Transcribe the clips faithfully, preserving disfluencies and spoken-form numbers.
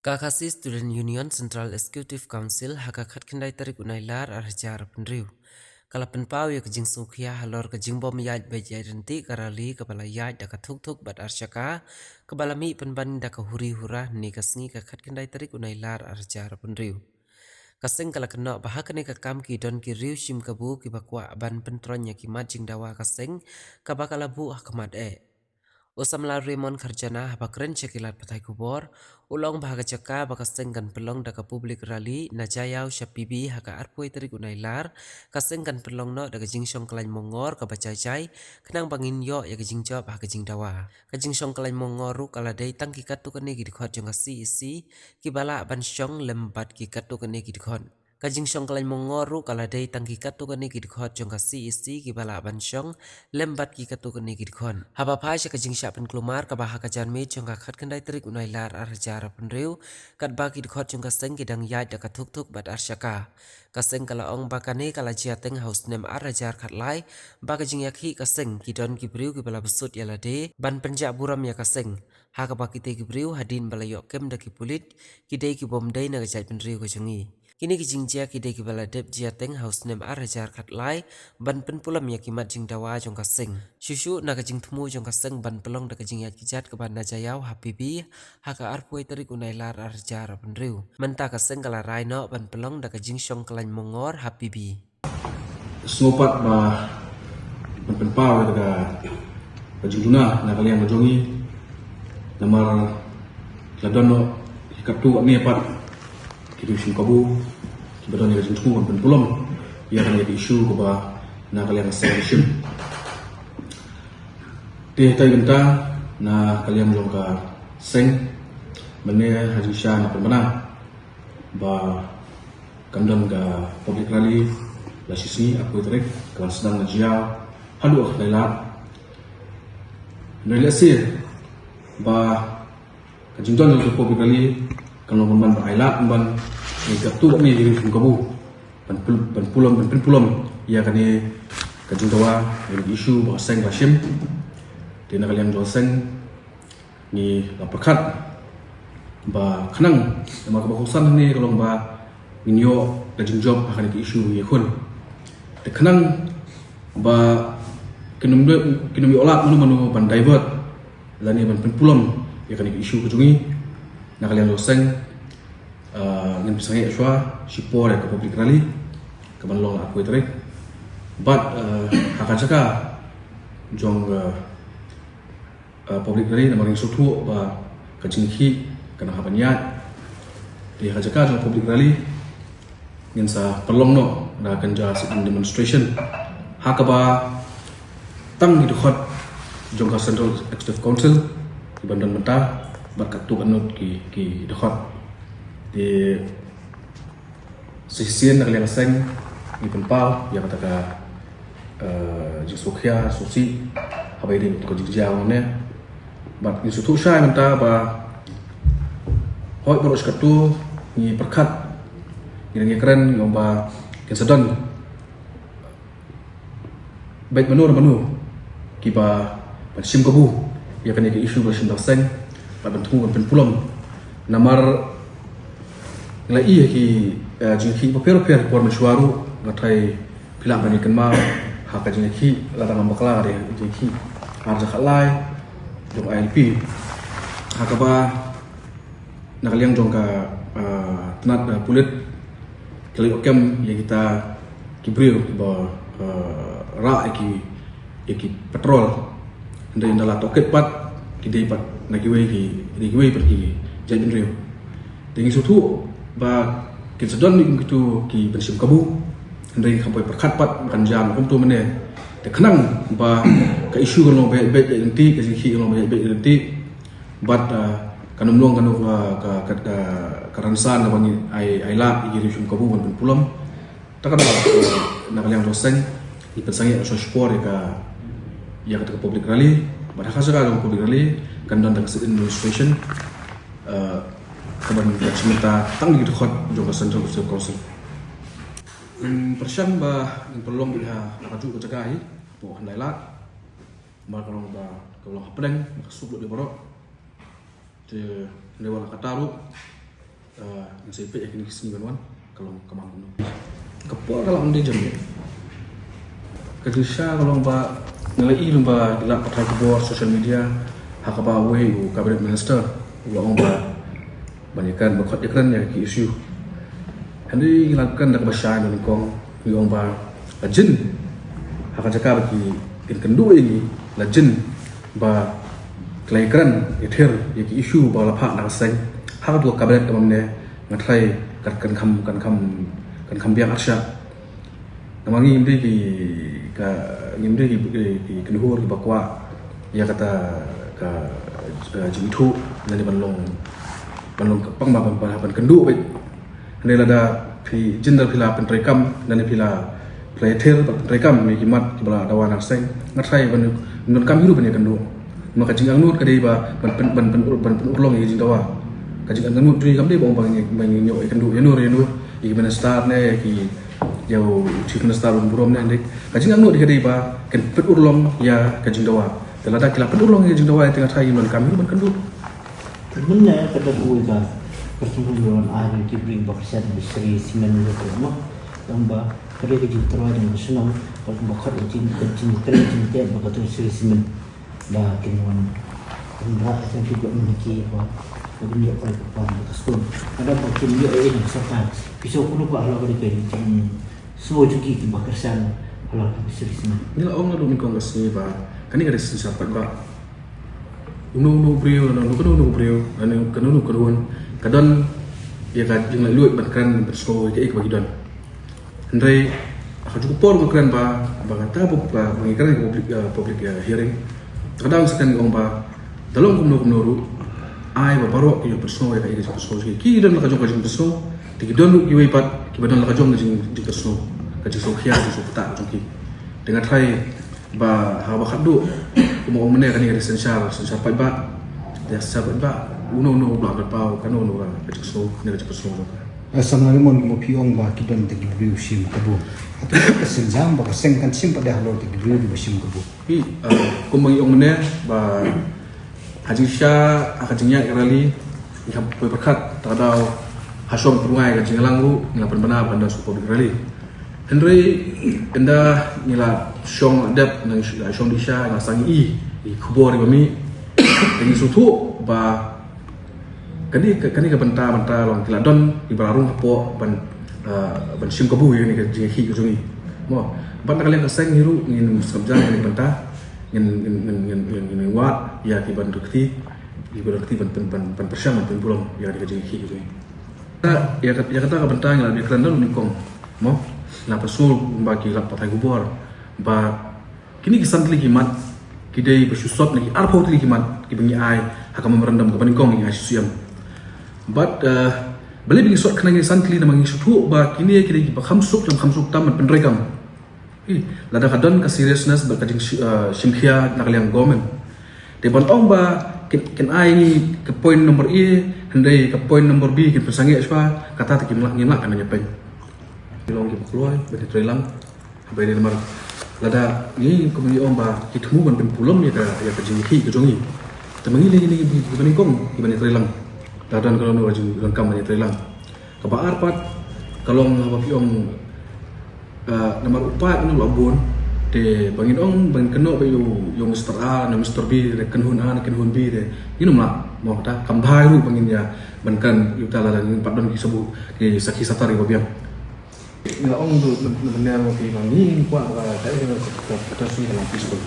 Ka Khasi Student Union Central Executive Council ha ka khatkhyndai tarik u Nailar ar hajar arphew hynriew ka la pynpaw ïa ka jingsngewkhia halor ka jingbym ïaid beit ïaid ryntih ka rali kaba la ïaid da ka thuk thuk bad ar shaka, kaba la mih pynban da ka huri hura hynne ka sngi ka khatkhyndai tarik u Nailar ar hajar arphew hynriew. Ka seng ka la kynnoh ba ha kane ka kam ki don ki riew shim kabu kiba kwah ban pyntroiñ ïa ki mat jingdawa ka seng kaba ka la buh ha khmat eh. U samla Raymond Kharjana haba kren sha ki lad pathai khubor, u la ong ba ha ka jaka ba ka seng kan pynlong da ka public rally na Jaïaw sha P B ha ka arphew tarik u Nailar, ka seng kan pynlong noh da ka jingshong khlaiñ mongor kaba jai jai, khnang ba ngin ïoh ïa ka jingjop ha ka jingdawa. Ka jingshong khlaiñ mongor ruh ka la dei tang ki katto katne ki dkhot jong ka C E C kiba lah ban shong lem bad ki katto katne ki dkhot. Ka jingshong khlaiñ mongor ruh ka la dei tang ki katto katne ki dkhot jong ka C E C kiba lah ban shong lem bad ki katto katne ki dkhot. Haba phai sha ka jingshah pynkulmar kaba ha ka janmiet jong ka khatkhyndai tarik u Nailar ar hajar arphew hynriew, katba ki dkhot jong ka seng ki dang ïaid da ka thuk thuk bad ar shaka. Ka seng ka la ong ba kane ka la jia teng ha u snem ar hajar khatlai, ba ka jingïakhih ka seng ki don ki briew kiba la bsut ïa lade ban pynjah burom ïa ka seng. Ha kaba kitei ki briew hadien ba la ïoh kem da ki pulit, ki dei ki bym dei na ka jaitbynriew ka jong ngi. Kine ki jingjia ki dei kiba la dep jia teng ha u snem ar hajar khatlai ban pynpulom ïa ki mat jingdawa jong ka seng. Shuh shuh na ka jingthmu jong ka seng ban pynlong da ka jingïaid kjat kaba na Jaïaw ha P B ha ka arphew tarik u Nailar ar hajar arphew hynriew. Mynta ka seng ka la rai noh ban pynlong da ka jingshong khlaiñ mongor ha P B. Sngewpat ba ban pynpaw ïa ka, ka jingduna na ka liang ka jong ngi. Namar la don noh ki katto katne pat ki riew shim kabu kiba don ïa ka jingthmu ban pynpulom ïa ka, ïa ka issue kaba na ka liang ka seng shim. Te hynrei mynta na ka liang jong ka seng mynne ha jingshisha nga pynbna ba kan don ka public rally la shisngi arphew tarik ka la sdang na Jaïaw haduh ha Khlailad. Hynrei lehse ba ka jingdon ka public rally kan long pynban ba ai lad pynban ïa katto katne ki riew shim kabu ban pul-, ban pulom, ban pynpulom ïa kane ka jingdawa, ïa ka issue ba ka seng ka shim. Te na ka liang jong ka seng ngi la pyrkhat ba khnang, namar kaba kongsan hangne ka long ba ngin ïoh ka jingjop ha kane ka issue ba ngi ïakhun. Te khnang ba kin ym, kin ym ïoh lad mano mano ban divert lane ban pynpulom ïa kane ka issue ka jong ngi na ka liang jong ka seng. Ah, ngin pynsangeh shuwa shipor ïa ka public rally kaban long ha arphew tarik. Bad, ah, ha ka jaka jong, ah, ah, public rally namar ngi sngewthuh ba ka jingïakhih ka nang hap ban ïaid. Te ha ka jaka jong public rally ngin sa pynlong noh da ka jingïakhih demonstration ha kaba tang ki dkhot jong ka Central Executive Council kiban don mynta bad katto katne ki, ki dkhot. Te shisien na ka liang ka seng ngi pynpaw ïa kata ka, eh, jingsngewkhia sngewsih haba ïadei bad ka jingjia hangne. Bad ngi sngewthuh shai mynta ba hooid baroh shi katto ngi pyrkhat, ngi, ngi kren ngi ong ba kin sa don beit mano re mano kiba ban shim kabu ïa kane ka issue ba shim da ka seng bad ban thmu ban pynpulom. Namar ngi la ïohi ki, eh, jingïakhih bapher bapher por mynshuwa ruh, nga tharai phi lah ban ïa kynmaw ha ka jingïakhih lada ngam bakla ka dei jingïakhih ar hajar khatlai jong I L P ha kaba na ka liang jong ka, ah, tnat, ah, pulit ki la ïoh kem ïa kita ki briew kiba, ah, rah ïa ki, ïa ki patrol. Hynrei ynda la tohkit pat ki dei pat na kiwei ki, dei kiwei pat ki jaitbynriew. Te ngi sngewthuh ba kin sa don ïa kito kiban shim kabu. Hynrei ngi kham poi pyrkhat pat ba kan jia kumto mynne. Te khnang ba ka issue kan long ba ïaid beit ïaid ryntih, ka jingïakhih kan long ba ïaid beit ïaid ryntih. Bad, ah, kan ym long kano ka, ka, ka, ka, ka rynsan kaba ngi ai, ai lad ïa ki riew shim kabu ban pynpulom. Ta ka daw, ah, na ka liang jong ka seng ngi pynsangeh shuwa shipor ïa ka, ïa kata ka public rally. Bad ha ka jaka jong ka public rally kan don da ka sit-in demonstration, ah, kaban shim bynta tang ki dkhot jong ka Central Executive Council. Ngin pyrshang ba ngin pynlong beit ha kajuh ka jaka hi hapoh Khlailad. Namar ka long ba ka long hapdeng, ka suk lut ïa baroh. Te hynrei wat la katta ruh Ngi sa ïa peit ïa kine ki sngi ban wan ka long ka mang kumno. Ka por ka la ong dei jong ngi. Ka jingshisha ka long ba ngi la i lyngba ki lad pathai khubor, social media, ha kaba uwei u cabinet minister u la ong ba ban ïakren, ba khot ïakren ïa ki issue. Hynrei ngi la kren da kaba shai na nyngkong, ngi ong ba la jin ha ka jaka ba ki kin kynduh ïa ngi, la jin ba ki la ïakren ïathir ïa ki issue ba la phah na ka seng. Ha katu ka cabinet kaba mynne nga tharai kan, kan kham, kan kham, kan kham biang arshah. Namar ngim dei ki, ka, ngim dei ki, ki, ki kynhun kiba kwah ïa kata ka, ka jingithuh lane ban long, ban long ka pang ba ban, ban, ban kynduh beit. Hynrei lada phi jin da phi la pyntreikam lane phi la, phi la ïathir bad pyntreikam ïa ki mat kiba la dawa na ka seng, nga tharai ban, ban donkam hi ruh ban ïakynduh. Namar ka jingangnud ka dei ba ban pyn, ban pyn, ban pynurlong ïa ka jingdawa. Ka jingangnud jong ngi kam dei ba ong ba ngi, ba ngi ïakynduh ïa no ïa no, ïa ki minister ne ïa ki, ïa u chief minister ban burom ne, hynrei ka jingangnud ka dei ba kin pynurlong ïa ka jingdawa. Te lada ki la pynurlong ïa ka jingdawa te nga tharai ngin donkam hi ruh ban kynduh. Mynne ka dang uwei ka kyrteng ruh wan ai ki briew ba kyrshan ba Shree Cement ruh ka ma. Tang ba ka dei ka jingthroi jong ka shnong, ba ka khot ka jing, ka jingtrei jingtep ba ka tu Shree Cement. Ba kin wan, kin rah ïa ki ba mynne ki ba, ba kin ïoh kai ka pan ba ka skul. Ka dang ba kin ïoh ïa ka sorkar. Phi sngewthuh ba halor ka dei ka jingsngew jong ki kiba kyrshan halor ka Shree Cement. Ngi la ong naduh nyngkong ka sngi ba kane ka dei ka synshar paidbah. Uno uno u briew, uno uno, kano kano u briew, kano kano u kynhun, ka don ïa ka jinglaitluid ban kren, ban pynsngew ïa kaei kaba ki don. Hynrei ha kajuh ka por nga kren ba, ba kata ba, ba ngi kren ka public, eh, public, eh, hearing. Ka dang sa kren ong ba da long kumno kumno ruh, ai ba baroh ki ïoh pynsngew ïa kaei ka jingpynsngew jong ki. Ki don la ka jong ka jingpynsngew, te ki don ruh kiwei pat kiba don la ka jong ka jing, jingpynsngew, ka jingsngewkhia, ka jingsngewthuh jong ki. Te nga tharai ba ha kaba khatduh, kumba ong mynne, kane ka dei synshar, synshar paidbah. Te synshar paidbah, uno uno u lah ban paw kano kano ka jingsngew ne ka jingpynsngew jong ka. Eh, Samla Limon, kumba phi ong ba ki don te ki briew shim kabu. Hato ka sienjam ba ka seng kan shim pat de halor te ki briew kiba shim kabu? Hi, eh, kumba ngi ong mynne ba ha jingshisha, ha ka jingïaid ka rally, ngi hap poi pyrkhat, ta ka daw ha shong pynwai ka jingïalang ruh ngi la pynbna ba kan don sha public rally. Hynrei ynda ngi la shong la dep, ngi la shong dih sha, ngi la sangeh ïa ki khubor kiba mih, te ngi sngewthuh ba kane ka, kane ka bynta, bynta long ki la don kiba la rung hapoh ban, ah, ban shim kabu ïa kane ka jingïakhih ka jong ngi. Mo, bad na ka liang ka seng hi ruh ngin sngap jan ïa kane ka bynta, ngin, ngin, ngin, ngin, ngin, ngin wad ïa ki ban rkti, ki ban rkti ban, ban, ban, ban pyrshang ban pynburom ïa kane ka jingïakhih ka jong ngi. Ïa ka, ïa kata ka bynta ngi la ïakren da u nyngkong. Mo, la pynshong ba ki lad pathai khubor ba kine ki san tylli ki mat ki dei ba shu sot na ki arphew tylli ki mat kiba ngi ai ha ka memorandum kaba nyngkong ngi ai shisien. Bad, eh, balei ba ngi sot kane ki san tylli, namar ngi sngewthuh ba kine ki dei kiba kham suk jong kham suk tam ban pyntrei kam. Hi, lada ka don ka seriousness bad ka jing shi-, eh, shimkhia na ka liang government. Te ban ong ba kin, kin ai ngi ka point number A, hynrei ka point number B kin pynsangeh shwa, kata te kim lah, ngim lah ban ïa peit. Ngi long kiba kloi ban ïatreilang. Haba ïadei namar lada ngi kum ngi ong ba ki thmu ban pynpulom ïa ka, ïa ka jingïakhih ka jong ngi. Te ma ngi lei ngi, ngi, ngi, ngi, ngi kong, ngi ban ïatreilang. Lada don kano kano ka jingdonkam ban ïatreilang. Kaba ar pat ka long haba phi ong, ah, namar u paid u la bun, te ba ngin ong, ba ngin kynnoh ba ïa u, ïa u Mister A ne Mister B ne kynhun A ne kynhun B te ngin ym lah. Mo, kata kam bha ruh ba ngin ïa ban kren ïa uta lada ngin pat don ki sabut, ki sakhi satar kiba biang. Ngi la ong tu mynne ruh ki, ba ngi kwah ba ka, ka, ka, ka, ka long peaceful.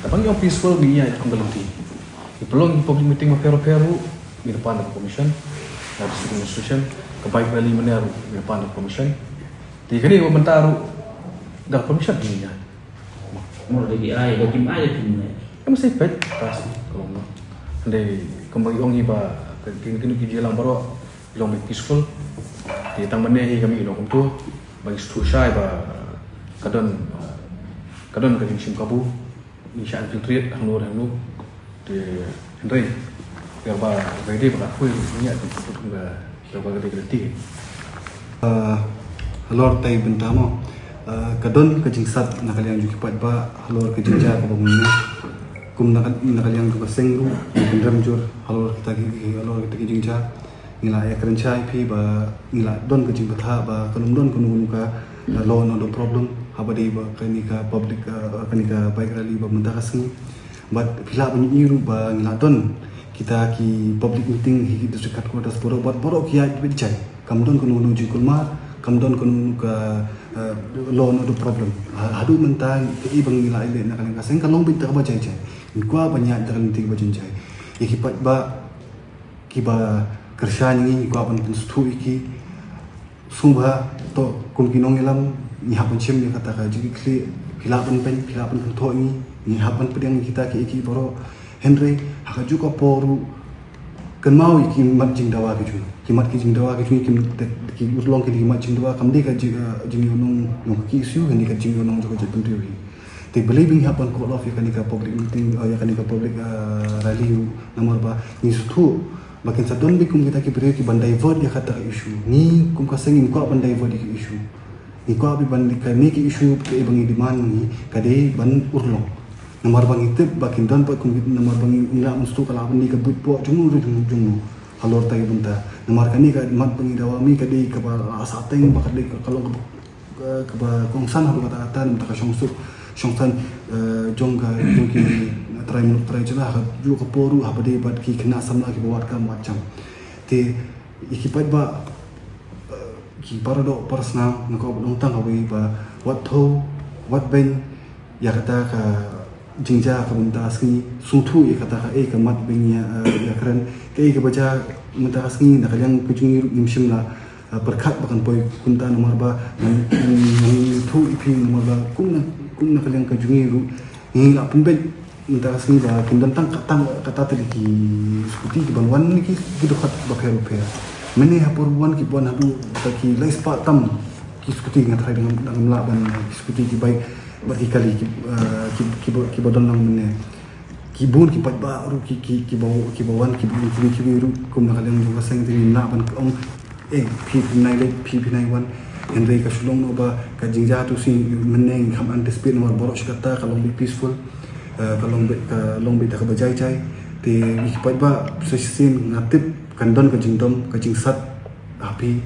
Te ba ngi ong peaceful, ngi ïa ong ka lynti. Ngi pynlong ki public meeting bapher bapher ruh, ngi da pan da ka permission, da ka district administration, ka bike rally mynne ruh ngi da pan da ka permission. Te kane ka bynta ruh da ka permission ngi ïa. Mo, da ki ai, da kim ai, da kim ai. Em, sa peit, ka shu ka long. Hynrei kumba ngi ong hi ba ka, ki, ki, ki jingïalang baroh long beit peaceful. Te tang mynne hi ka mih long kumto, ba ngi sngewthuh shai ba ka don, ka don ka jingshim kabu, ngi shah infiltrate hangno hangno. Te hynrei ïa ba ka dei ba ka khui ngi ïa ka, ka, ka dei ka lynti. Ah, halor tai bynta mo. Ah, ka don ka jingsat na ka liang jong ki paidbah halor ka jingjia kaba mynne. Kum na ka, na ka liang jong ka seng ruh ngi pynrem jur halor kita ki, halor kita ki jingjia. Ngi la ïakren shai phi ba ngi la don ka jingbthah ba kan ym don kano kano ka, uh, law and order problem haba dei ba kane ka public, uh, kane ka bike rally ba mynta ka sngi. Bad phi lah ban ïohi ruh ba ngi la don kita ki public meeting ha ki district headquarters baroh, bad baroh ki ïaid beit jai. Kam don kano kano jingkulmar, kam don kano kano ka, uh, law and order problem. Ha, haduh mynta kaei ba ngi la ïaleh na ka liang ka seng ka long beit da kaba jai jai. Ngi kwah ban ïaid da ka lynti kaba jai jai. Ïa ki paidbah kiba kyrshan ïa ngi, ngi kwah ban pynsngewthuh ïa ki. Sngewbha to kum ki nongïalam ngi hap ban shim ïa kata ka jingkitkhlieh, phi lah ban pyn, phi lah ban kynthoh ïa ngi, ngi hap ban pdiang ïa kita kiei kiei baroh. Hynrei ha kajuh ka por ruh kynmaw ïa ki mat jingdawa ki jong ngi, ki mat ki jingdawa ki jong ngi, ki, ki urlong ki, ki mat jingdawa, kam dei ka jing, eh, jingïohnong jong ki issue, hynrei ka jingïohnong jong ka jaitbynriew hi. Te balei ba ngi hap ban call off ïa kane ka public meeting, eh, ïa kane ka public, eh, rally ruh, namar ba ngi sngewthuh ba kin sa don beit kum kita ki briew ki ban divert ïa kata ka issue. Ngi kum ka seng ngim kwah ban divert ïa ka issue. Ngi kwah beit ban, kane ka issue kaei ba ngi demand ngi ka dei ban urlong. Namar ba ngi tip ba kin don pat kum, namar ba ngi, ngi lah ban sngewthuh ka lah ban dei ka buit poh jong u ruh jong, jong u halor kata ka bynta. Namar kane ka mat ba ngi dawa mih ka dei kaba la sahteng, ba ka dei ka, ka long kaba eh, kaba kongsan haduh katta katta na ka bynta ka shongsuk shongsan, eh, jong ka, jong ki trai muluk trai jylla, ha kajuh ka por ruh haba dei bad ki khynnah samla kiba wad kam wad jam. Te ïa ki paidbah, eh, ki para doh para snam, nga kwah ban ong tang kawei ba wat thew, wat beiñ ïa kata ka jingjia ka mynta ka sngi. Sngewthuh ïa kata kaei ka mat ba ngi ïa, eh, ïakren, kaei kaba jia mynta ka sngi, na ka liang ka jong ngi ruh ngim shym la, eh, pyrkhat ba kan poi kumta, namar ba ngan, ngan, ngan ïathuh ïa phi, namar ba kum na, kum na ka liang ka jong ngi ruh ngi la pynbeit mynta ka sngi ba kin don tang ka, tang kata tylli ki scooty ki ban wan na ki, ki dkhot bapher bapher. Mynne ha por wan ki ban haduh da ki lai spah tam ki scooty, nga tharai da ngam, da ngam lah ban, ki scooty, ki bike bad ki kali ki, eh, ki, kiba, kiba don lang mynne. Ki bun ki paidbah ruh ki, ki, kiba, kiba wan, kiba wan, kiba, kiba ruh kum na ka liang jong ka seng, te ngim lah ban ong, eh, phi, phi nai leit, phi, phi nai wan. Hynrei ka shu long noh ba ka jingjia tu shisien mynne ngim anticipate namar baroh shi katta ka long beit peaceful, eh, ka long beit, ka long beit da kaba jai jai. Te ïa ki paidbah sa shisien nga tip kan don ka jingdom ka jingsat ha phi.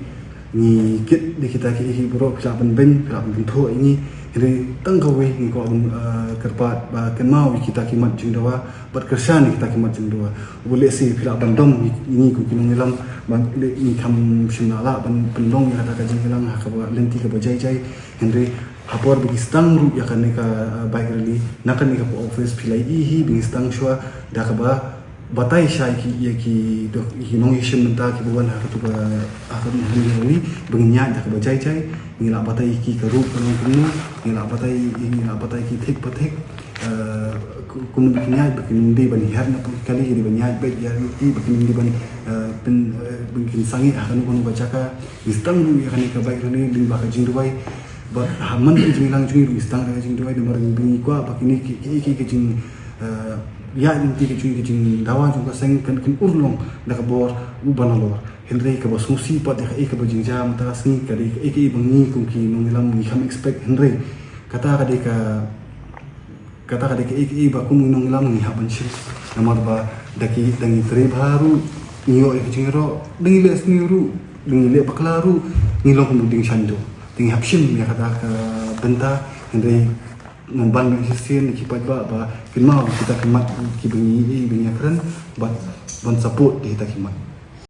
Ngi kit da kita kiei kiei baroh, phi lah ban beiñ, phi lah ban kynthoh ïa ngi. Hynrei tang kawei ngi kwah ban, eh, kyrpad ba kynmaw ïa kita ki mat jingdawa bad kyrshan ïa kita ki mat jingdawa. Uba lehse phi lah ban dom ïa ngi kum ki nongïalam, ba leh ngi kham shym la lah ban pynlong ïa kata ka jingïalang ha kaba lynti kaba jai jai. Hynrei ha por ba ngi sdang ruh ïa kane ka, eh, bike rally na kane ka office, phi la ïohi hi ba ngi sdang shuwa da kaba batai sha ïa ki, ïa ki, ïa ki nongïashim bynta kiba wan ha katu ka, ha katu ka rally, ba ngin ïaid da kaba jai jai. Ngi la batai ïa ki ka ruh ka long kumno, ngi la batai, ngi la batai ïa ki thik pa thik. Eh, ku-, kumno ba kin ïaid, ba kin ym dei ban hiar na pung kali, ki dei ban ïaid beit ïa ki, ba kin ym dei ban, eh, pyn, eh, ba kin sangeh ha kano kano ka jaka. Ngi sdang ruh ïa kane ka bike rally lyngba ka jingduwai. Bad ha man ka jingïalang jong ngi ruh ngi sdang da ka jingduwai, namar ngi kwah ba kine ki, ki, ki, ki jing, eh, ïa ngi ki jing, ki jingdawa jong ka seng kan, kan urlong da ka bor u ban halor. Hynrei kaba sngewsih pat ïa kaei kaba jingjia mynta ka sngi ka dei kaei kaei ba ngi kum ki nongïalam ngi kham expect, hynrei kata ka dei ka, kata ka dei kaei kaei ba kum ngi nongïalam ngi hap ban shim. Namar ba da ki, da ngi trei bha ruh ngi ïoh ïa ka jingïaroh, da ngi leh sniew ruh, da ngi leh bakla ruh ngi long kum u dieng shaiñdur. Te ngi hap shim ïa kata ka bynta, hynrei ngan ban ïa shisien ïa ki paidbah ba kynmaw kita ki mat kiba ngi, ba ngi ïakren, bad ban support ïa kita ki mat.